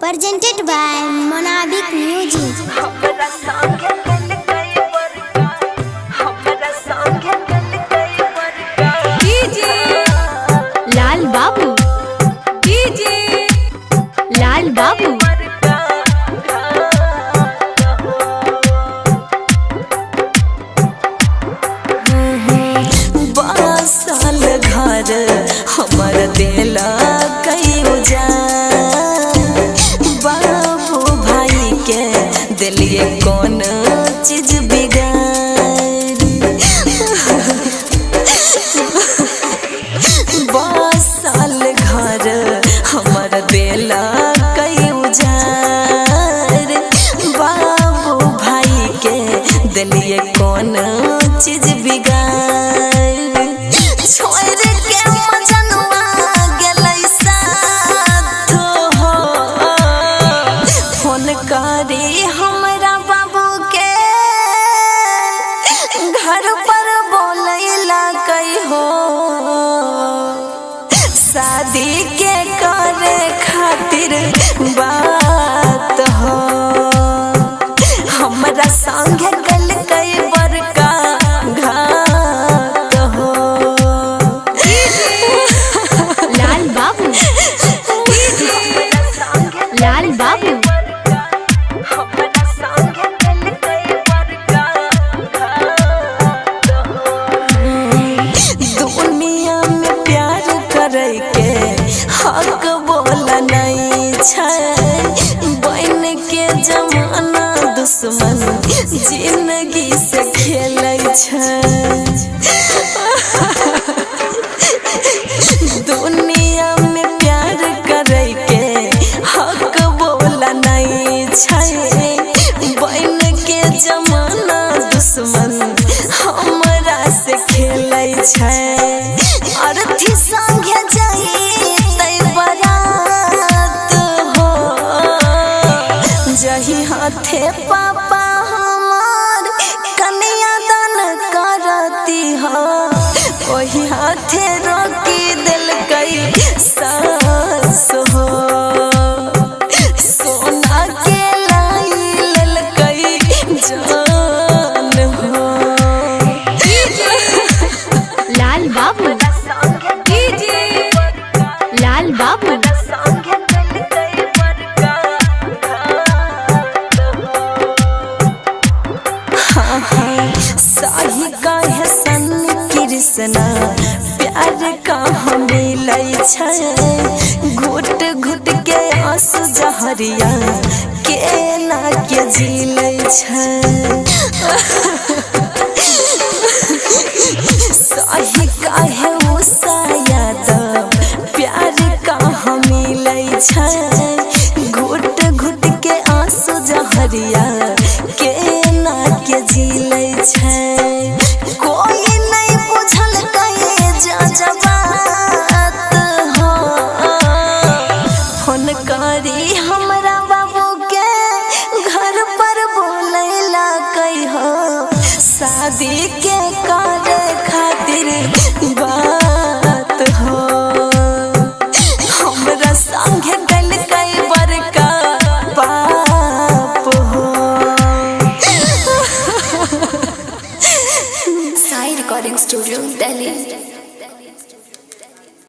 Presented by Monabik Music. हमरा संगे गल गई बरका, हमरा संगे गल गई बरका। डीजे लाल बाबू, डीजे लाल बाबू। बरका बासल घर हमर देला कई उजाड़, बाबू भाई के दिलिए कौन चीज बिगाड़। बासल घर हमर देला कई उजाड़, बाबू भाई के दिलिए कौन चीज बिगाड़। छोड़ के मजनुआ गेलै साथ हो, फोन करी हमरा बाबू के घर पर बोलैला कही हो, शादी के करे खातिर बात हो। हमरा संगे गल कई बड़का घात हो। लाल बाबू, डीजे लाल बाबू। हमरा संगे गल गई बड़का घात हो। दुनिया में प्यार करे के हक बोला नहीं छै, बन के जमाना दुश्मन जिंदगी से खेलै छै। दुनिया में प्यार करे के हक बोला नहीं छै, बन के जमाना दुश्मन हमरा से खेलै छै। अर्थी संगे जइतै बारात हो, जही हाथे पापा हमार कन्यादान करती हो, ओही हाथे रोकी देलकै सास हो। सोना के लाई लेलकै जान हो। लाल बाबू, डीजे लाल बाबू। संगे गल गई बड़का घात हो। हाँ हाँ, साही काहे सन कृष्णा प्यार कहाँ मिलै छै, घुट घुट के आंसू जहरिया केना के जिलै छै। साही काहे उषा यादव प्यार कहाँ मिलै छै, घुट घुट के आंसू जहरिया केना के जिलै छै।